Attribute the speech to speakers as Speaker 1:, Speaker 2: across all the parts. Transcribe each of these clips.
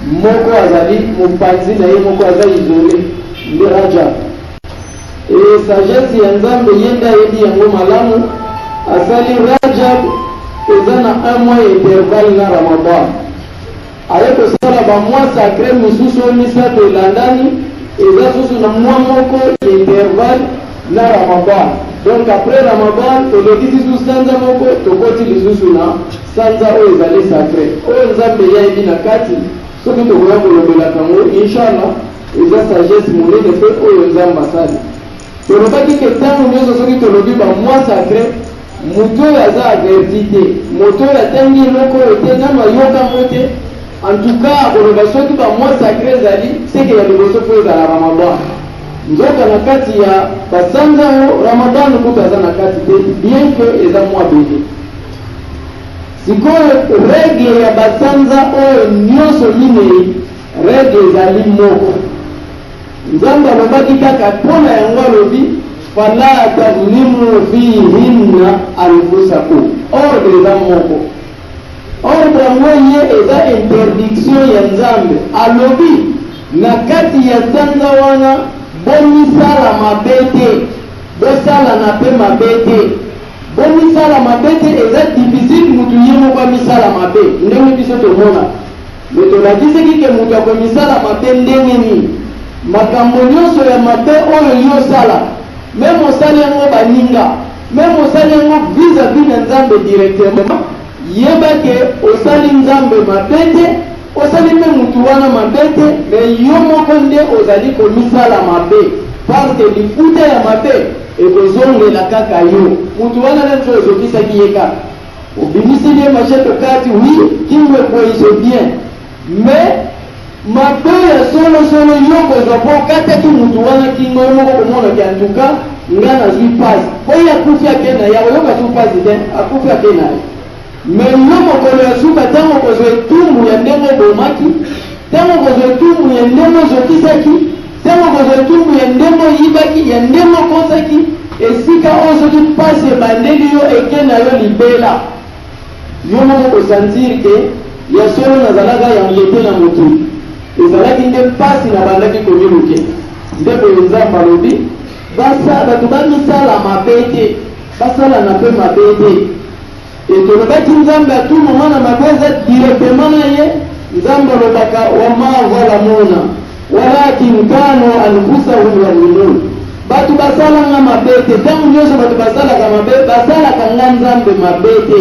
Speaker 1: Moko azali mopanzi na ye moko aza isole nde Rajab. Et sagesse ya Nzambe ye nde ayebi yango malamu, asali Rajab eza na un mois ya intervalle na Ramadan. Aye kosala ba mois sacre mosusu oyo misato elandani eza susu na mois moko ya intervalle na Ramadan. Donc après Ramadan tolekisi susu sanza moko tokoti lisusu na sanza oyo ezali sacre oyo Nzambe ye ayebi na kati soki tokoya kolobelaka yango inshallah eza sagesse monene mpe oyo Nzambe asali. Tolobaki ke ntango nyonso soki tolobi ba mois sacre Moto oyo aza averti te, moto oyo atangi eloko oyo te, nanu ayoka yango te, en tout cas akoloba soki ba mois sacre ezali, seke ya liboso faut ezala Ramadan. Nzoka na kati ya ba sanza oyo Ramadan kutu aza na kati te, bien que eza mois beni. Sikoyo regle ya ba sanza oyo nionso minei, regle ezali moko. Nzambe alobaki kaka mpo na yango, alobi, Fala tadhlimu fihinna anfusakum. Ordre eza moko. Ordre yango ye eza interdiction ya Nzambe. Alobi na kati ya sanza wana bomisala mabe te, bosalana mpe mabe te. Bomisala mabe te eza difficile mutu ye moko amisala mabe ndenge biso tomonaka. Mais tolakisaki ke mutu akomisala mabe ndenge nini? Makambo nionso ya mabe oyo yo osalaka, meme osali yango baninga, meme osali yango vis à vis na Nzambe directement, yeba ke osali Nzambe mabe te, osali pe mutu wana mabe te, mais yo moko nde ozali komisala mabe parce que lifuta ya mabe ekozongela kaka yo. Mutu wana nde mosusu ozokisaki ye kaka. Obimiseli ye machette okati oui kingo ekweyi c'est bien mais mabe ya solo solo yo okozwa po okataki mutu wana kingo yo moko okomona ke en tout cas nga nazwi pasi po ye akufi ake na ye akoyoka su pasi te akufi ake na ye mais yo mokolo ya suka ntango okozwa etumbu ya ndenge obomaki ntango okozwa etumbu ya ndenge ozokisaki Ntango okozwa etumbu ya ndenge oyibaki, ya ndenge okosaki, esika oyo soki mpasi ebandeli yo eke na yo libela, yo moko oko sentir que ya solo nazalaka ya ngete na mokili, ezalaki nde mpasi nabandaki komilukela. Nde boye Nzambe alobi, basa, bato bamisala mabe te, basalana mpe mabe te. Et tolobaki Nzambe à tout moment na mabe eza directement na ye, Nzambe alobaka wa ma zalamuna walakin kanu anfusahum yazlimun. Bato basala nga mabe te, ntango nyonso bato basalaka mabe, basalaka nga Nzambe mabe te,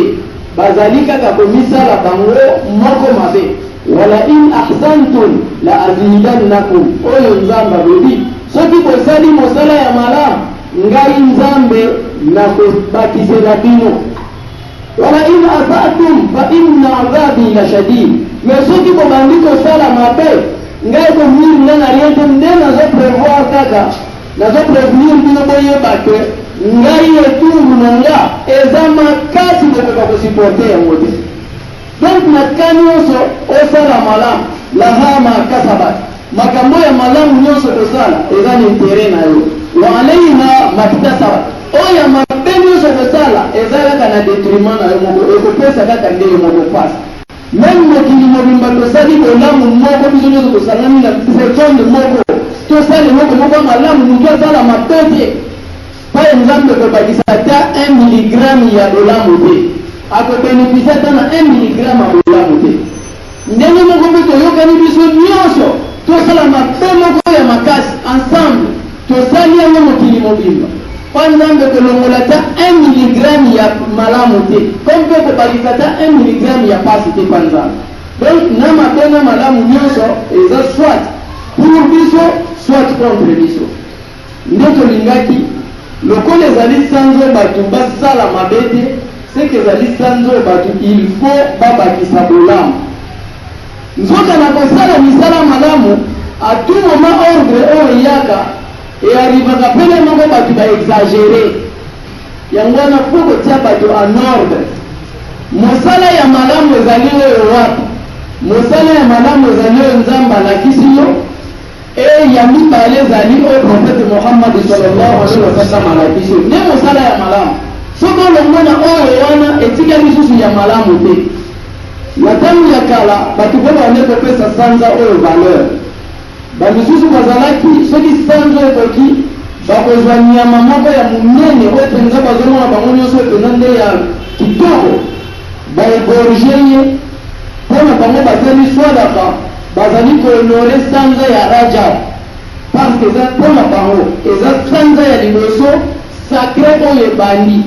Speaker 1: bazali kaka komisala bango moko mabe. Wala in ahsantum la azidannakum, oyo Nzambe alobi, soki bosali mosala ya malamu Ngai Nzambe nakobakisela bino. Wala in asatum fa inna adhabi la shadid. Mais soki bobandi kosala mabe, ngai konuire nga na rien te, nde nazo prevoir kaka, nazo prevenir bino boyeba que ngai etumbu na nga eza makasi bokoka ko supporter yango te. Donc na cas nionso osala malamu, laha ma kasabat, makambo ya malamu nionso okosala eza na interet na yo, wa alayha maktasabat, oyo ya mabe nionso okosala eza kaka na detriment na yo moko, ekopesa kaka nde yo moko pasi. Meme mokili mobimba tosali bolamu moko, biso nionso tosangani na seconde moko tosala eloko moko ya malamu, mutu asala mabe te. Pai Nzambe kobakisa ata un milligramme ya bolamu te. Ako beneficier ata na un milligramme ya bolamu te. Ndenge moko mpe toyokani biso nionso tosala mabe moko ya makasi ensemble, tosali yango mokili mobimba. Pai Nzambe kolongola ata un milligramme ya malamu te, comme mpe kobakisa ata un milligramme ya pasi te pai Nzambe. Donc na mabe na malamu nionso eza soit pour biso soit contre biso. Nde tolingaki, lokola ezali sanza oyo batu basala mabe te, ce que ezali sanza oyo batu il faut babakisa bolamu. Nzoka na kosala misala malamu, à tout moment ordre oyo eyaka, e arrivaka pele moko batu ba exagerer. Yango wana faut kotia batu en ordre. Mosala ya malamu ezali oyo wapi? Mosala ya malamu ezali oyo Nzambe alakisi yo. Et ya mibale ezali oyo Prophète Muhammad sallallahu alaihi wasallam alakisi yo nde mosala ya malamu. Soki olongwe na oyo wana etikali lisusu ya malamu te. Na ntango ya kala, bato mpe babandaki kopesa sanza oyo valeur. Bamisusu bazalaki, soki sanza oyo ekoki, bakozwa nyama moko ya monene oyo mpenza bazomona bango nyonso oyo mpenza nde ya kitoko, ba egorge ye mpo na bango basali swadaka, bazali ko-honorer sanza ya Rajab parce que eza mpo na bango eza sanza ya liboso sacre oyo ebandi.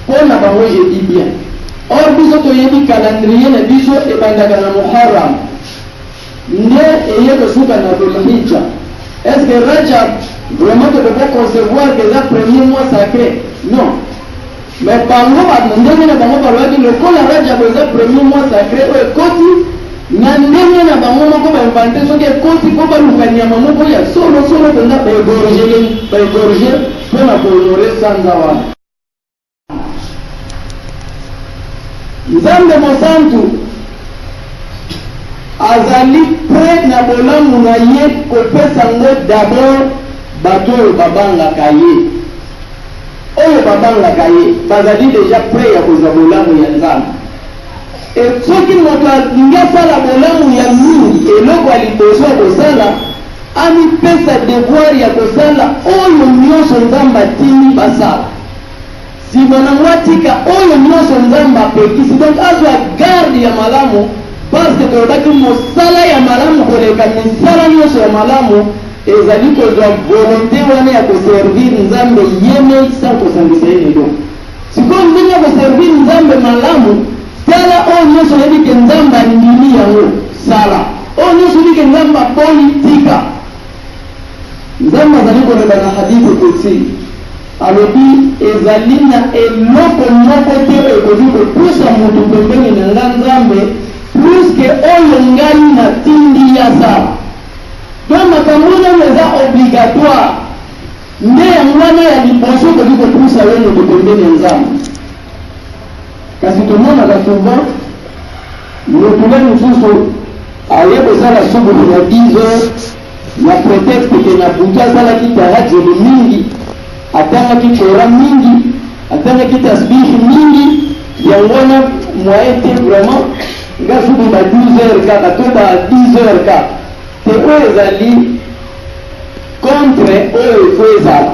Speaker 1: Mpo na bango je dis bien. Or biso toyebi calendrier na biso ebandaka na Muharram nde eye kosuka na Dhul-Hijja. Est ce que Rajab vraiment tokoki ko concevoir que eza premier mois sacre? Non. Mais bango ba ndenge na bango balobaki lokola Rajab eza premier mois sacre oyo ekoti na ndenge na bango moko ba invente soki ekoti mpo baluka nyama moko ya solo solo mpenza ba égorger ba égorger mpo na ko honorer sanza wana. Nzambe mosantu azali près na bolamu na ye kopesa ngo d'abord bato oyo babangaka ye. Oyo babangaka ye bazali dejà près ya kozwa bolamu ya Nzambe. Et soki moto alingi asala bolamu ya mingi, eloko ya liboso akosala, amipesa devoir ya kosala oyo nionso Nzambe atindi basala. Sima nango atika oyo nionso Nzambe apekisi. Donc azwa garde ya malamu parce que tolobaki mosala ya malamu koleka misala nionso ya malamu ezali kozwa volonte wana ya ko servir Nzambe ye mei sans kosangisa ye na eloko. Sikoyo ndenge ya ko servir Nzambe malamu, tala oyo nionso oyebi ke Nzambe andimi yango, sala. Oyo nionso oyebi ke Nzambe aboyi, tika. Nzambe azali koloba na Hadith Qudsi, alobi, Ezali na eloko moko te oyo ekoki kopusa mutu pembeni na nga Nzambe plus que oyo ngai natindi ye asala. Donc makambo oyo nanu eza obligatoire nde yango wana ya liboso ekoki kopusa yo moto pembeni ya Nzambe. Kasi tomonaka souvent moto na mosusu aye kosala subuhu na 10 heures na pretexte ke na butu asalaki tahajjud mingi, atangaki Coran mingi, atangaki tasbih mingi, yango wana moyen te vraiment nga subuhu ba 12 heures kaka to ba 10 heures kaka te, oyo ezali contre oyo il faut ezala.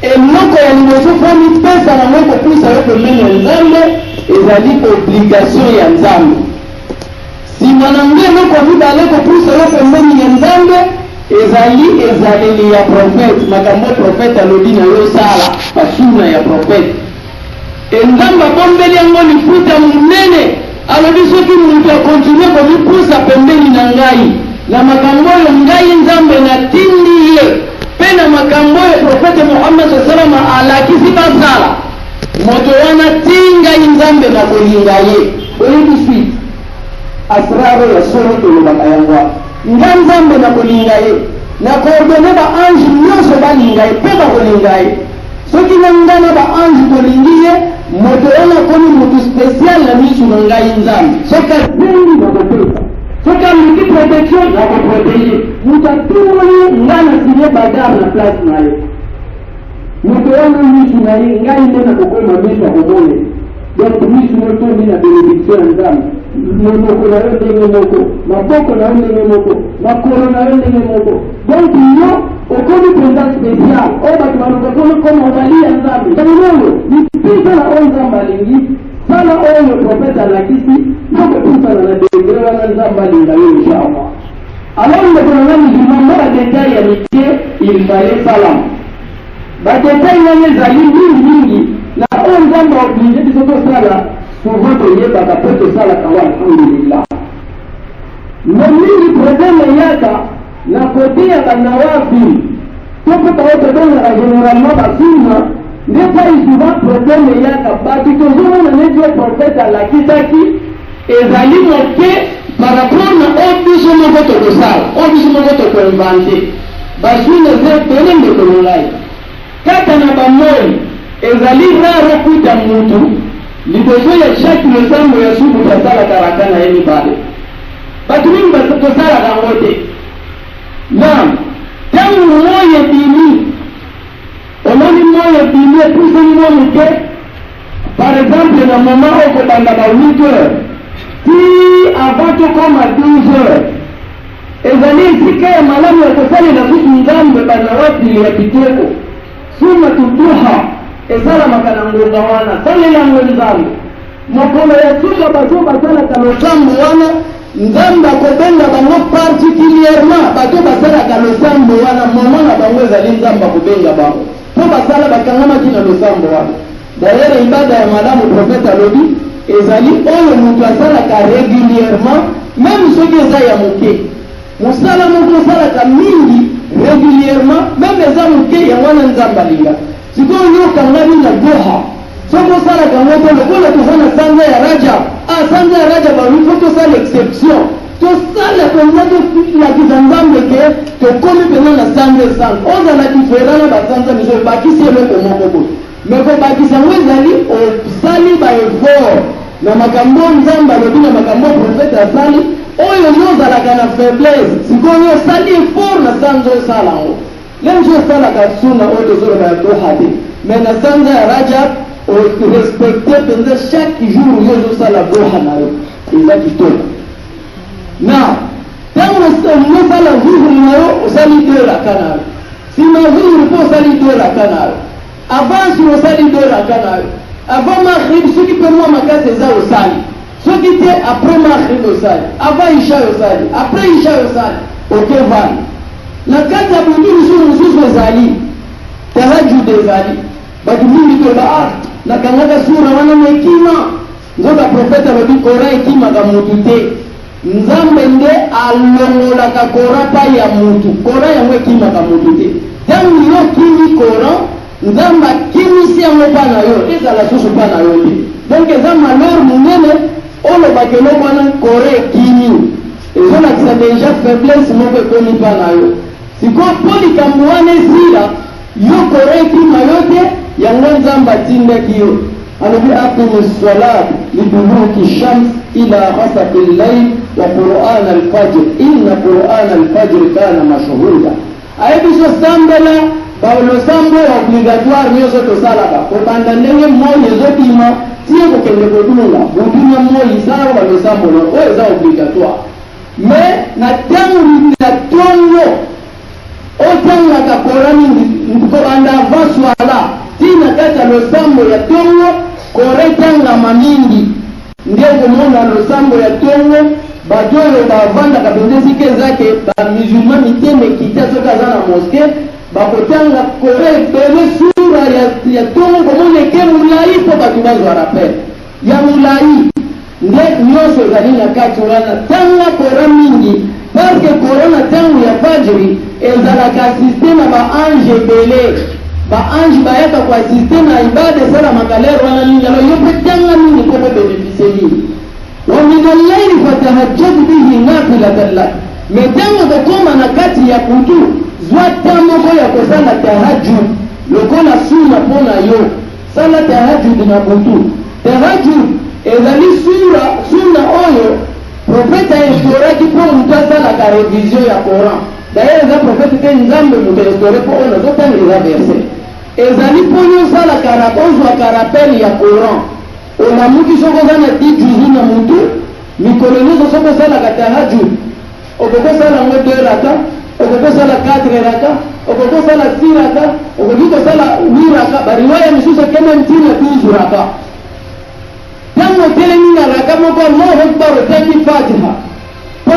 Speaker 1: Eloko ya liboso faut omipesa nango ekopusa yo pembeni ya Nzambe ezali obligation ya Nzambe. Sima nango eloko ya mibale ekopusa yo pembeni ya Nzambe ezali ezaleli ya prophète, makambo oyo prophète alobi na yo sala, ba sunna ya prophète. Et Nzambe abombeli yango lifuta monene, alobi soki mutu a continuer komipusa pembeni na ngai na makambo oyo ngai Nzambe natindi ye pe na makambo oyo Prophète Muhammad sallallahu alaihi wasallam alakisi basala, moto wana tii ngai Nzambe nakolinga ye. Boyebi suite? Asrar oyo ya solo tolobaka yango awa. Nga Nzambe nakolinga ye, nako ordonner ba anges nionso balinga ye pe bakolinga ye. Soki na nga na ba anges tolingi ye, moto wana akomi moto special na misu na ngai Nzambe. Soki asengi nakopesa, soki aluki protection nako proteger. Moto atumboli ye, nga na signe bagarre na place na ye. Moto wana misu na ye, ngai nde nakokoma misu ya komona ye. Donc misu no etondi na benediction ya Nzambe. Monoko na yo ndenge moko, maboko na yo ndenge moko, makolo na yo ndenge moko. Donc yo okomi mpenza special oyo bato baluka koma ozali ya Nzambe. Yango oyo mipesa na oyo Nzambe alingi, sala oyo prophète alakisi, yo kopusana na degre wana Nzambe alinga yo inshallah. Alors ndeko na nga musulman, mwa ba detail ya mike il fallait salama. Ba detail wana ezali mingi mingi na oyo Nzambe a oblige biso tosala, souvent toyebaka mpe tosalaka yango alhamdulillah. Mais mingi problème eyaka na cote ya ba nawafil to mpe baoyo tobengaka generalement ba sunna, nde epai souvent problème eyaka, bato tozomona neti oyo prophète alakisaki ezali moke par rapport na oyo biso moko tokosala, oyo biso moko toko inventer. Ba sunna eza ebele ndeko na ngai. Kaka na ba moi ezali rare okuta mutu liboso ya chaque losambo ya subuhi asalaka raka na ye mibale. Batu mingi tosalaka yango te. Naam, tango moi ebimi, omoni moi ebimi epusani mwa moke, par exemple na moment oyo kobanda ba 8 heures. Tii avant tokoma 12 heures. Ezali esika ya malamu ya kosalela susu Nzambe ba nawafil ya kitoko. Sunnatu duha esalamaka na ngonga wana. Salela yango Nzambe. Mokolo ya suka bato oyo basalaka losambo wana, Nzambe akobenga bango particulierement. Bato oyo basalaka losambo wana, moment na bango ezali Nzambe akobenga bango mpo basala bakangamaki na losambo wana. D'ailleurs ibada ya malamu prophète alobi ezali oyo mutu asalaka regulierement meme soki eza ya moke. Mosala moko osalaka mingi regulierement meme eza moke yango wana Nzambe alingaka. Sikoyo yo okangami na duha soki osalaka yango te lokola toza na sanza ya Rajab, ah sanza ya Rajab balobi faut tosala exception Tosala mpenza tolakisa Nzambe ke tokomi mpenza na sanza esantu. Ozala different na basanza misusu, obakisi eloko moko boye. Mais kobakisa yango ezali osali ba effort na makambo oyo Nzambe alobi, na makambo oyo prophète asali, oyo yo ozalaka na faiblesse. Sikoyo yo osali effort na sanza osala yango. Lelo mosusu osalaka sunna oyo tozoloba ya duha te, mais na sanza ya Rajab o respecter mpenza chaque jour yo ozosala duha na yo. Eza kitoko. Na tango olingi osala zuhri na yo, osali deux raka na yo. Sima zuhri mpe osali deux raka na yo. Avant asr osali deux raka na yo. Avant maghrib soki mpe mwa makasi eza osali. Soki te après maghrib osali. Avant isha osali. Après isha osali. Oke vanda. Na kati ya butu lisusu mosusu ezali tahajjud ezali. Bato mingi toloba ah nakangaka sura wana na ekima. Nzoka prophète alobi Coran ekimaka mutu te. Nzambe nde alongolaka Coran pai ya mutu. Coran yango ekimaka mutu te. Tango yo okimi Coran, Nzambe akimisi yango pa na yo, ezala susu pa na yo te. Donc eza malheur munene olobaka eloko wana Coran ekimi. Ezolakisa dejà faiblesse moko ekomi pa na yo. Sikoyo po likambo wana esila, yo Coran ekima yo te, yango Nzambe atindaki yo. Alobi, Aqimi swalat liduluki shams ila ghasaqi llail wa qur'an alfajr inna qur'an alfajr kana mashhuda. Ayebi biso sambela ba losambo ya obligatoire nioso tosalaka kobanda ndenge moyi ezobima ti ekokende kodunga butu na moyi salaka ba losambo na oyo eza obligatoire mais na tango ya tongo Otangaka Coran mingi kobanda avant swala ti na kati ya losambo ya tongo. Coran etangama mingi nde okomona losambo ya tongo bato oyo bavandaka mpenza esika eza ke ba musulman mitema ekita soki aza na mosquee bakotanga Coran ebele sura ya, ya tongo komona eke molai mpo bato bazwa rappel ya molai. Nde nionso ezali na kati wana. Tanga Coran mingi parce que Coran na tango ya fajri ezalaka assiste na ba anges ebele. Ba anges bayaka ko assister na ibada esalamaka l'heure wana mingi alors yo pe tanga mingi po ko beneficier mingi. Wa min al-layli fatahajjad bihi nafilatan lak. Mais tango okokoma na kati ya butu, zwa temps moko ya kosala tahajjud lokola sunna po na yo. Sala tahajjud na butu. Tahajjud ezali sura, sunna oyo Prophète a instauraki mpo mutu asalaka revision ya Coran. D'ailleurs eza Prophète te, Nzambe mutu a instaure mpo oyo nazotanga eza verset. Ezali mpo yo osalaka ozwaka rappel ya Coran. Olamuki soki oza na 10 juzu na mutu, mikolo nyonso soki osalaka tahajjud, Okoki kosala yango deux raka, okoki kosala quatre raka, okoki kosala six raka, okoki kosala huit raka. Ba riwaya misusu eke meme ti na 12 raka. Tango otelemi na raka moko, Allahu Akbar, otangi Fatiha, pa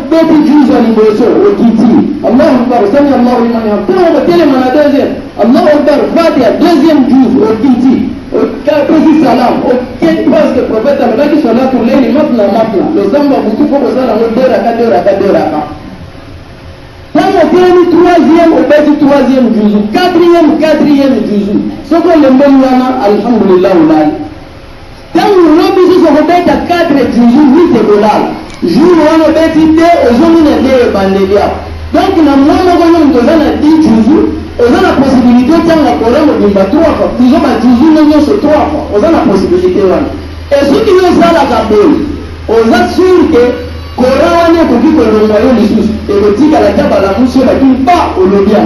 Speaker 1: obeti juzu ya liboso, okiti, Allahu Akbar, sami Allahu liman hamid. Tango okotelema na deuxième, Allahu Akbar, Fatiha, deuxième juzu, okiti, opesi salam, oke parce que prophète alobaki salatu layli matna matna, losambo ya butu faut kosala yango deux raka deux raka deux raka. Ntango otelemi troisième, obeti troisième juzu, quatrième quatrième juzu, soki olembeli wana alhamdulillah olali. Ntango lobi susu okobeta 4 juzu 8 ekolala, jour wana obeti 2 ozongi na 2 ebandeli awa. Donc na mois moko yo moto oza na 10 juzu, oza na possibilité otanga Coran mobimba 3 fois, disons ba juzu nde nyonso 3 fois, oza na possibilité wana. Et soki yo osalaka boye, oza sur que Coran wana ekoki kolongwa yo lisusu, ekotikala ata balamusi yo batuni ba olobi yango.